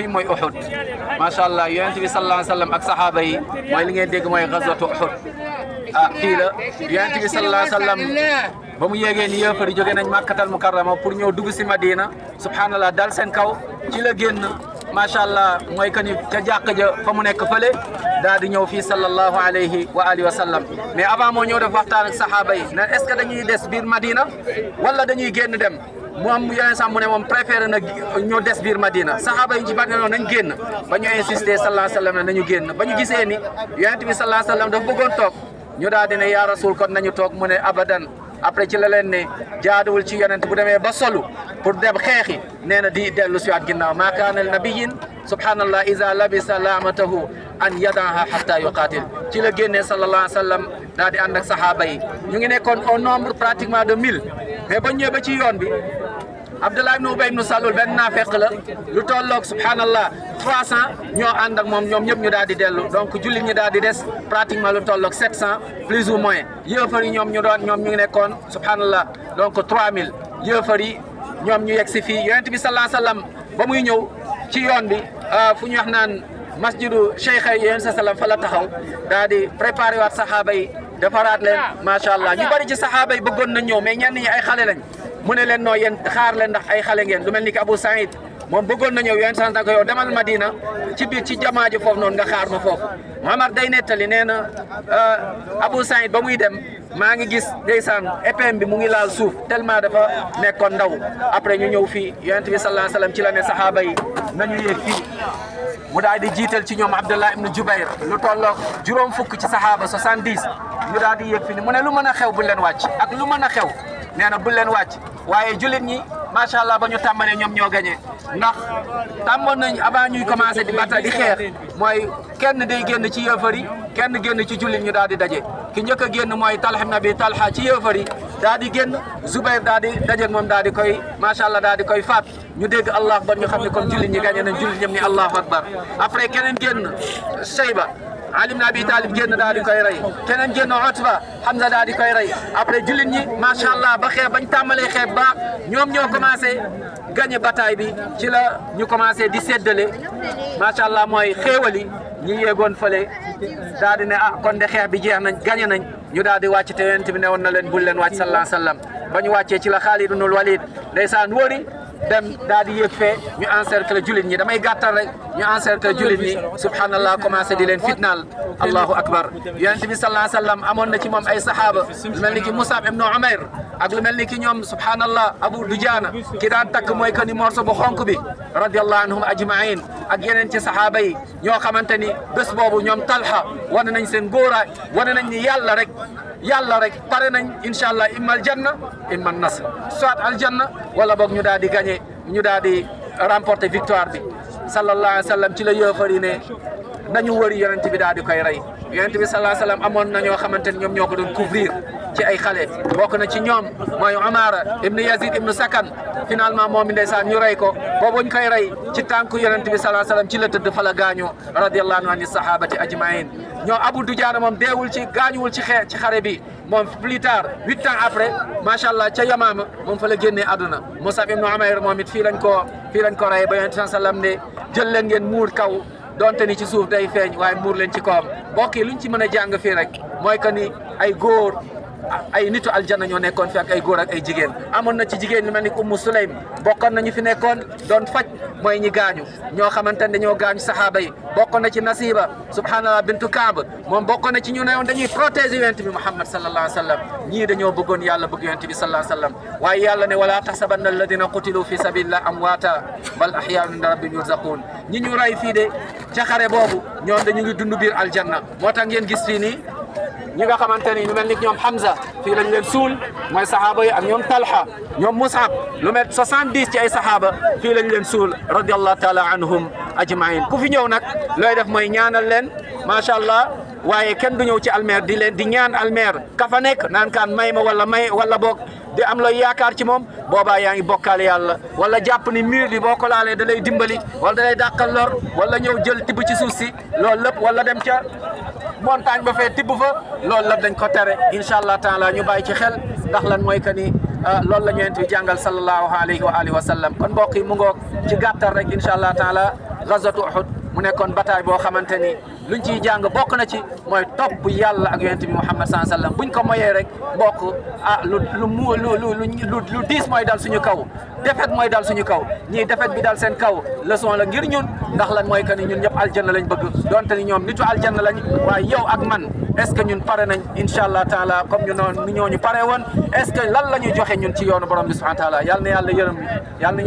fii mooy Uhud macha allah yonent bi sallallahu alayhi wa sallam ak saxaaba yi mooy li ngeen dégg mooy gazwatu Uhud fii la yonent bi sallallahu alayhi wa sallam ba mu yéegee ni yëfar yi jóge nañ Makkatal Mukarrama pour ñëw dugg si Madina subhanallah dal seen kaw ci la génn macha allah mooy que ni ca jàkk ja fa mu nekk fële daal di ñëw fii sallallahu alayhi wa alihi wa sallam mais avant moo ñëw def waxtaan ak saxaaba yi ne est-ce que dañuy des biir Madina wala dañuy génn dem moom yeneen sax mu ne moom préféré na ñoo des biir Madina saxaaba yi ci bari noonu nañ génn ba ñu insisté sallallahu alayhi wa sallam ne nañu génn ba ñu gisee ni yonent bi sallallahu alayhi wa sallam dafa bëggoon toog ñu daal di ne yaa rasul kon nañu toog mu ne abadan après ci la leen ne jaaduwul ci yonent bu demee ba solu pour dem xeexi nee na di dellu si waat ginnaaw maa kaana nabiyin subhanallah iza labisa laamatahu an yadaha hatta yuqatil ci la génnee sallallahu alayhi wa sallam daal di ànd ak sahaaba yi ñu ngi nekkoon au nombre pratiquement de 1000 mais ba ñëwee ba ci yoon bi Abdullah ibn Ubay ibn Salul benn naafeq la lu tolloog subhanallah 300 ñoo ànd ak moom ñoom ñëpp ñu daal di dellu donc jullit ñi daal di des pratiquement lu tolloog 700 plus ou moins yéefar yi ñoom ñu ngi nekkoon subhanallah donc 3000 yéefar yi ñoom ñu yegg si fii yonent bi sallallahu alayhi wa sallam ba muy ñëw ci yoon bi fu ñu wax naan masjidu cheikh yi yonent sallam fa la taxaw daal di préparé waat saxaaba yi defaraat leen macha allah ñu bari ci saxaaba yi bëggoon na ñëw mais ñenn ñi ay xale lañ mu ne leen noo yéen xaar leen ndax ay xale ngeen lu mel ni ki Abu Saïd moom bëggoon na ñëw yonent sant ko yow demal Madina ci biir ci jamaa ji foofu noonu nga xaar ma foofu Muhammad day nettali nee na Abu Saïd ba muy dem maa ngi gis ndeysaan épée bi mu ngi laal suuf tellement dafa nekkoon ndaw après ñu ñëw fii yonent bi sallallahu alayhi wa sallam ci la ne saxaaba yi nañu yéeg fii mu daal di jiital ci ñoom Abdullah ibn Jubayr lu tolloog juróom fukk ci saxaaba 70 ñu daal di yéeg fii ni mu ne lu mën a xew bu leen wàcc ak lu mën a xew nee na bu leen wàcc waaye jullit ñi macha allah ba ñu tàmbalee ñoom ñoo gagné ndax tàmmoon nañ avant ñuy commencé di bata di xeex mooy kenn day génn ci yéefar yi kenn génn ci jullit ñu daal di daje ki njëkk a génn mooy Talha ibn Abi Talha ci yéefar yi daal di génn Zubayr daal di daje moom daal di koy macha allah daal di koy faat ñu dégg allah akbar ñu xam ne comme jullit ñi gagné nañ jullit ñëpp ni allahu akbar après keneen génn Shayba Ali ibn Abi Talib génn daal di koy rey keneen génn Utba Hamza daal di koy rey après jullit ñi macha allah ba xeex bañ tàmbalee xeex ba ñoom ñoo commencé gagné bataille bi ci la ñu commencé di séddale macha allah mooy xéewali ñi yéegoon fële daal di ne kon de xeex bi jeex nañ gagné nañ ñu daal di wàcc te yonent bi ne woon na leen bul leen wàcc sallallahu alayhi wa sallam ba ñu wàccee ci la Xaalid ibnul Walid ndeysaan wóori dem daal di yéeg fee ñu encercler jullit ñi damay gàttal rek ñu encercler jullit ñi subhanallah commencé di leen fitnaal allahu akbar yonent bi sallallahu alayhi wa sallam amoon na ci moom ay sahaaba lu mel ni ki Musab ibnu Umayr ak lu mel ni ki ñoom subhanallah Abu Dujaana ki daan takk mooy que ni morso bu xonk bi radiyallahu anhum ajmain ak yeneen ci sahaaba yi ñoo xamante ni bés boobu ñoom Talha wane nañ seen góoraay wane nañ ni yàlla rek pare nañ incha allah imma aljanna imma nasr soit aljanna wala boog ñu daal di gagné ñu daal di remporter victoire bi sallallahu alayhi wa sallam ci la yéefar yi ne nañu wëri yonent bi daal di koy rey yonent bi sallallahu alayhi wa sallam amoon na ñoo xamante ni ñoom ñoo ko doon couvrir ci ay xale bokk na ci ñoom mooy Umara ibnu Yazid ibnu Sakan finalement moom mi ndeysaan ñu rey ko boobu ñu koy rey ci tànku yonent bi sallallahu alayhi wa sallam ci la tëdd fa la gaañoo radiyallahu anhu sahabati ajmain ñoo Abu Dujaana moom deewul ci gaañuwul ci xare bi moom plus tard 8 ans après macha allah ca Yamaama moom fa la génnee àdduna Musab ibnu Umayr moom it fii lañ ko rey ba yonent sallam ne jël leen ngeen muur kaw donte ni ci suuf day feeñ waaye muur leen ci kawam mbokk yi luñ ci mën a jàng fii rek mooy que ni ay góor ay nitu aljanna ñoo nekkoon fi ak ay góor ak ay jigéen amoon na ci jigéen ñu mel ni Ummu Sulaym bokkoon nañu fi nekkoon doon faj mooy ñi gaañu ñoo xamante ne dañoo gaañu saxaaba yi bokkoon na ci Nasiba subhanallah bintu Kaab moom bokkoon na ci ñu ne woon dañuy protéger yonent bi Muhammad sallallahu alayhi wa sallam ñii dañoo bëggoon yàlla bëgg yonent bi sallallahu alayhi wa sallam waaye yàlla ne wala tahsabanna alladina qutilu fi sabilillah amwaata bal ahyaa'un inda rabbihim yurzaqun ñi ñu ray fii de ca xare boobu ñoom dañu ngi dund biir aljanna moo tax ngeen gis fii nii ñi nga xamante ni lu mel ni ñoom Hamza fii lañ leen suul mooy saxaaba yi ak ñoom Talha ñoom Musab lu mel 70 ci ay saxaaba fii lañ leen suul radiyallahu taala anhum ajmain ku fi ñëw nag looy def mooy ñaanal leen macha allah waaye kenn du ñëw ci almeer di ñaan almeer ka fa nekk naan kaan may ma wala boog di am looy yaakaar ci moom boobaa yaa ngi bokkaale yàlla wala jàpp ni mur bi boo ko laalee da lay dimbali wala da lay dàqal lor wala ñëw jël tibb ci suuf si loolu lépp wala dem ca montagne ba fee tibb fa loolu lépp dañ ko tere incha allah taala ñu bàyyi ci xel ndax lan mooy que ni loolu la ñu yonent bi jàngal sallallahu alayhi wa alihi wa sallam kon mbokk yi mu ngoog ci gàttal rek incha allah taala gazwatu Uhud mu nekkoon bataille boo xamante ni luñ ciy jàng bokk na ci mooy topp yàlla ak yonent bi Muhammad sallallahu alayhi wa sallam buñ ko moyee rek mbokk lu diis mooy dal suñu kaw defet mooy dal suñu kaw ñii defet bi dal seen kaw leçon la ngir ñun ndax lan mooy que ni ñun ñëpp aljanna lañ bëgg donte ni ñoom nitu aljanna lañ waaye yow ak man est-ce que ñun pare nañ incha allah taala comme ñu noonu ni ñooñu pare woon est-ce que lan la ñu joxe ñun ci yoonu borom bi subhanahu wa taala yal na yàlla yërëm yal na